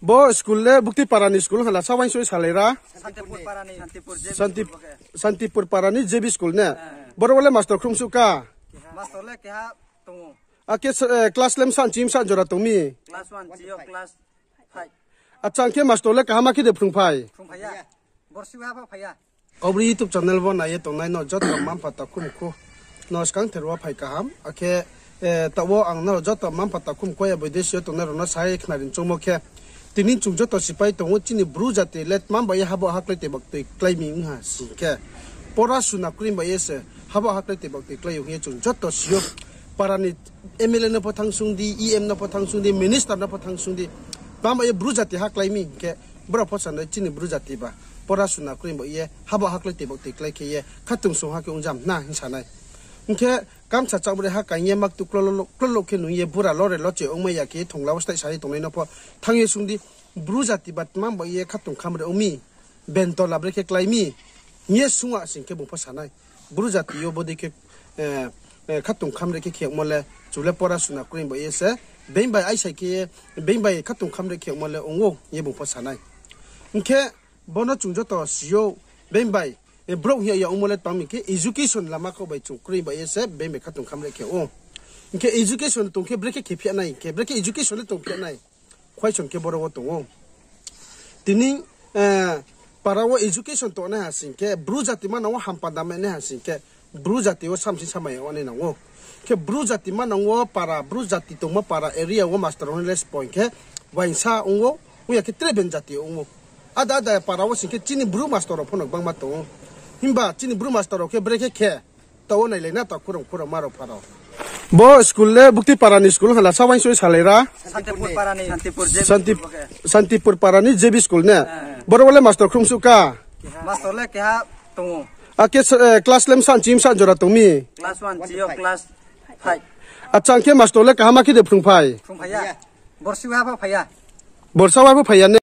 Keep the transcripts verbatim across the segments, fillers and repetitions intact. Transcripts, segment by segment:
Bo school le Buktipara ni school hala sa uaingsouh ye salai ra? Santipur para ni. Santi-, Santipur para ni J B school ne? Boro wo le master khrumsuh ka? Master le keha tong ou. Akhe, eh, class le msa nchi msa jora tong mi? Class one nchi yo class five. Acha, ang khe master le kaham khe de phrung phai? Phrung phai ya. Borsi ha pho phai ya. Kaubru YouTube channel wo nai ye tongnai no joto mma mpha takhum khu no skang ther wo phai kaham. Akhe, eh, taoh wo ang no joto mma mpha takhum khu ya boideisi yo tongnai rao no sai khnarin choungmo khe, tini chung joto sipai tong ou, chini Bru jati le tma bai ye habo haklái tei baktoi klái mi ong ha sing khe, pora suna kroi bai ye se habo haklái tei baktoi klái ou hing ye chung joto si ou. Para ni M L A no pho thangsung di, E M no pho thangsung di, minister no pho thangsung di. Tma bai ye Bru jati haklái mi hing khe, brao pho sanai chini Bru jati ba pora suna kroi bai ye habo haklái tei baktoi klái khe ye khatungsung ha khe ongjam na hing sanai. Hing khe kamsa chaoh bre ha kaing ye maktu klolo klolo khe nung ye bura lore loche ongmai ya khe thongla wo staih sa ye tongnai no pho thanng ye sung di, Bru jati ba tma bai ye khatung kham re ong mi, bentola bre khe klái mi hing ye sung a sing khe bung pho sanai. Bru jati yo bodei khe, eh, eh, khatung kham re khe kheyagmo le, chung le pora suna kroi bai ye se, being bai aisai khe ye, being bai khatung kham re kheyagmo le ong ou hing ye bung pho sanai. Hing khe, bono chung joto si ou, being bai, eh, brouh hing ya ongmo le tang mi khe education lama kau bai chung kroi bai ye se, being bai khatung kham re khe ou. Hing khe education tong khe brekhe khe phiya nai, hing khe brekhe education le tong phiya nai. Question khe boro wo tong ou. Tini, eh, para wo education tongnai ha sing khe, Bru jati manang wo hampa damai nai ha sing khe, Bru jati wo samsing samai ya nai nang ou. Khe Bru jati manang wo para, Bru jati tongmo para area wo master rao ni less point khe, uaingsa ong ou, ong ya khe tre ben jati ong ou. Ada ada para wo sing khe chini Bru master rao pho no gbangma tong ou. Himba chini Bru master rao khe brekhe khe, taoh wo nailai na ta khurang khurang ma rao pha rao. Bo school le Buktipara ni school hala sa uaingsouh ye salai ra? Santipur para ni. Santi-, Santipur para ni J B school ne? Boro wo le master khrumsuh ka? Master le keha tong ou. Akhe, eh, class le msa nchi msa jora tong mi? Class one nchi yo class five. Acha, ang khe master le kaham khe de phrung phai? Phrung phai ya. Borsi ha pho phai ya. Borsa ha pho phai ya ne?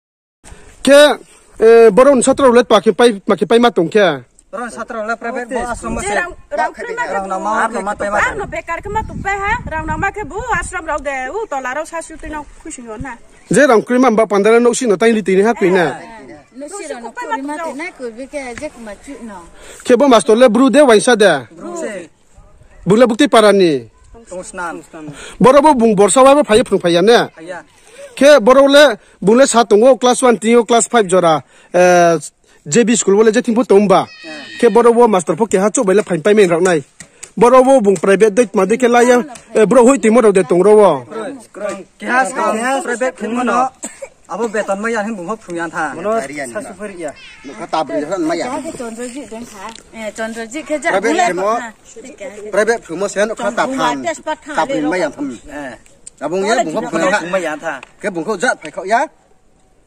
Khe, eh, boro ni satra rao le tma khe pai, tma khe pai ma tong khe? Boro ni satra rao le private bo ashram se. Rang, rang kroi ma rang nangma khe pai ma. Rang no bekar khe ma tong pai ha, rang nangma khe bo ashram rao de, u tola rao sasu tui no khuising yo na. Je rang kroi ma ba panda le nouhsi no taini tini ha kroi na. Nouhsi rao no kroi ma tong na kroi bi khe je kma chu no. Khe bo master le Bru de uaingsa de? Bru se. Bung le Buktipara ni? Tong sna. Boro bo bung borsa wa bo phai ye phrung phai ya ne? Phai ya. Khe boro le bung le sa tong ou class one tini yo class five jora, eh, J B school wo le je thing pho tong ba. Khe boro wo master pho keha chouh bai le phaing pai mai rao nai. Boro wo bung private dei tma dei khe la ya, eh, brouh hoih toimo rao de tong rao wo. Keha skang private khe mo no. Abo beton mai ya hing bung pho phrung ya tha. Mono sasu phari ya. Nokha ta bri mai ya. Khe Chandrajit dei kha. Eh, Chandrajit khe ja. Private khe mo. Private phrungmo se nokha ta phan. Ta bri mai ya tham. Eh. Abo ye bung pho phrung ya tha. Khe bung kho ja phai khaoh ya.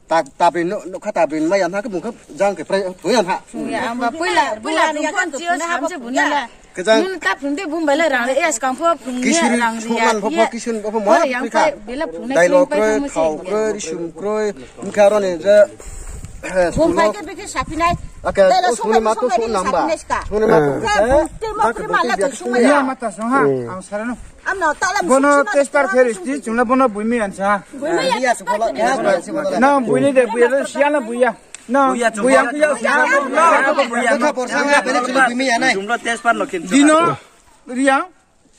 Ta, ta bri no, nokha ta bri mai ya tha khe bung kho jang khe private phrung ya tha. Phrung ya, amba poila, poila bung pho chiyo sam se bung na la. Kejang. Nung ta phrung de bung bai le rang le, eh, skang pho phrung ye rang ri ya. Kisuri pho man pho pho kisuri pho mo. Yang phai bela phrung nai dailo kroi, thao kroi, risum kroi. Bung phai khe bikhe saphi nai. Ake, dailo sungni ma to sung nang ba. Sungni ma to. Bung te ma kri ma la to sung ya. Mata sung ha, ang sara no. Amno ta la bono tester khe risti, chung le bono bui mi ansa. Bui mi ya. Na bui ni de, bui ya, siya na bui ya. Na, buya, buya, buya, buya. Dino, Riang,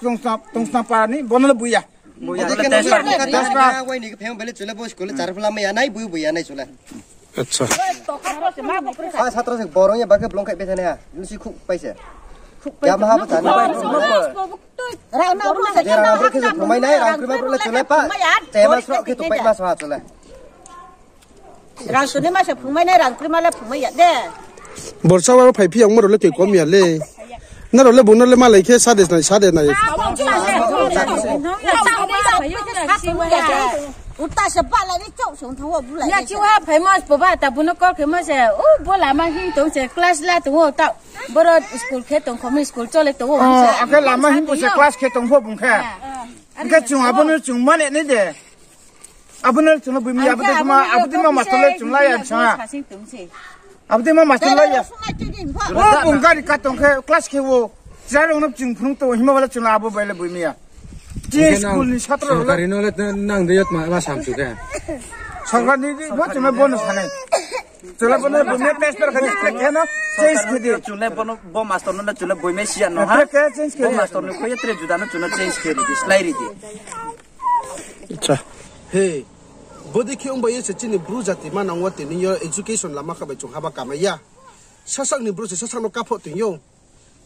Tongsna, Tongsna para ni, bono le buya. Buya, test para. Wai ni khe pheng bele chule bo school le char phla maya nai, buya, buya nai chule. Acha. Sa satra se borong ya bakhe blong khai bethane ha. Lusi khuk paise. Khuk paise. Yamaha bo tani. Rang na bro se. Rang bro khe phumai nai, rang krima bro le chule pa. Tema sro khe tupai ma sa chule. Rang suni ma se phungmai nai, rang krima le phungmai ya de. Borsa wa phai phi yang mo rao le tei kom ya le. Na rao le bung no le malai khe sade nai, sade nai. Uta se ba lai ni chok sung thang wo bulai. Ya chi wa phai mo bo ba ta bung no call khe mo se. U bo lama hing tong se class la tong wo ta. Boro school khe tong khomi school chole tong wo. Oh, akhe lama hing bo se class khe tong pho bung khe. Akhe chung abo no chung mane ni de. Abo no chung no bui mi, abo de ma, abo de ma master le chung la ya sa. Abo de ma master la ya. O bung gari ka tong khe class khe wo. Jai rong no chung phrung to hima bala chung abo bai le bui mi ya. Ti school ni satra rao le. Sorkari no le nang de yot ma, ma sam chu khe. Thangkha ni di, bo chungna bono sanai. Chungna bono bo me test per khani, khe no change khe di. Chungna bono, bo master no na chungna boi me siya no ha. Khe change khe di. Bo master no kho ye tre juda no chungna change khe ri di, slái ri di. Acha. He, bodei khe ongbai ye se chini Bru jati manang wo tini yo education lama kha bai chung haba kamai ya. Sasak ni Bru se sasak no kapho tong yo.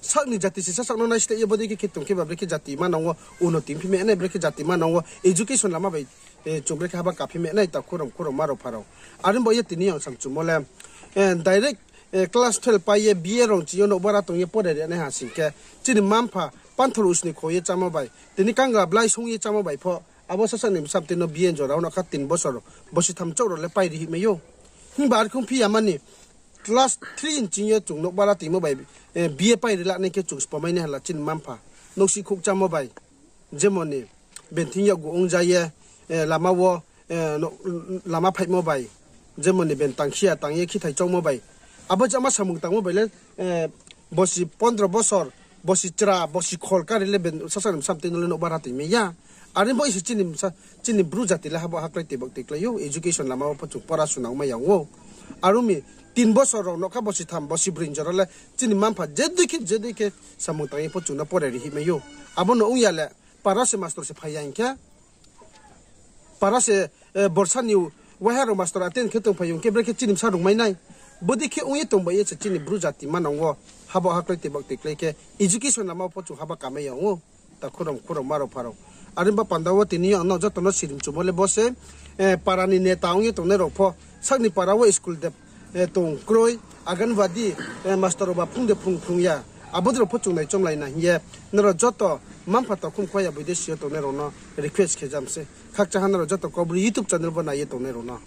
Sak ni jati se sasak no nai steh ye bodei khe khe tong khe ba brekhe jati manang wo uno ting phi me nai, brekhe jati manang wo education lama bai, chung brekhe haba kaphi me nai, takhu rao mkhu rao ma rao pha rao. Are bo ye tini yo ang samchumo le, direct class twelve pai ye B A rao chini yo nouhbara tong ye pore ri nai ha sing khe, chini mma-mpha panthor usni kho ye chámo bai, tini kangla blai song ye chámo bai pho, abo sasak ni bsa btui no B A jora wo no kha tin bosor, bosi tham chouh rao le pai ri hih mai ou. Himba are khe ongphi ya mani, class three ni ching yo chung nouhbara tongmo bai, B A pai ri la nai khe chung spomai nai hala chini mma-mpha. Nouhsih khouh chámo bai, jemon ni, ben thing yakgu ongja ye, lama wo, lama phaihmo bai, jemon ni ben tangkhiya tang ye khithai chongmo bai. Abo jama samung tangmo bai le, bosi pondro bosor, bosi chra, bosi khol kari le ben sasak ni bsa btui no le nouhbara tongmai ya. Are bo se chini Bru jati le habo haklái tei bak tei klái ou, education lama wo pho chung pora suna ongmai ya ong ou. Are ong mi, tin bosor rao no kha bosi tham, bosi broi jora le chini mma-mpha je dei khe, je dei khe samung tang ye pho chung no pore ri hih mai ou. Abo no ong ya le, para se master se phai ya hing khe, para se, borsa ni waiha rao master attend khe tongphai ya hing khe brekhe chini bsa rungmai nai. Bodei khe ong ye tongbai ye se chini Bru jati manang wo haba haklái tei bak tei klái khe education lama wo pho chung haba kamai ya ong ou. Takhu rao mkhu rao ma rao pha rao. Are ba panda wo tini yo ang no joto no sirimchumo le bo se, para ni neta ong ye tongnai rao pho, sak ni para wo school de, tong kroi, Anganwadi, master rao ba phrung de phrung phrung ya. Abo dei rao pho chung nai chomlai na hing ye, nrao joto mma-mpha takhum khoya boi de si yo tongnai rao no request khe jam se. Khakchang ha nrao joto Kaubru YouTube channel bo nai ye tongnai rao no.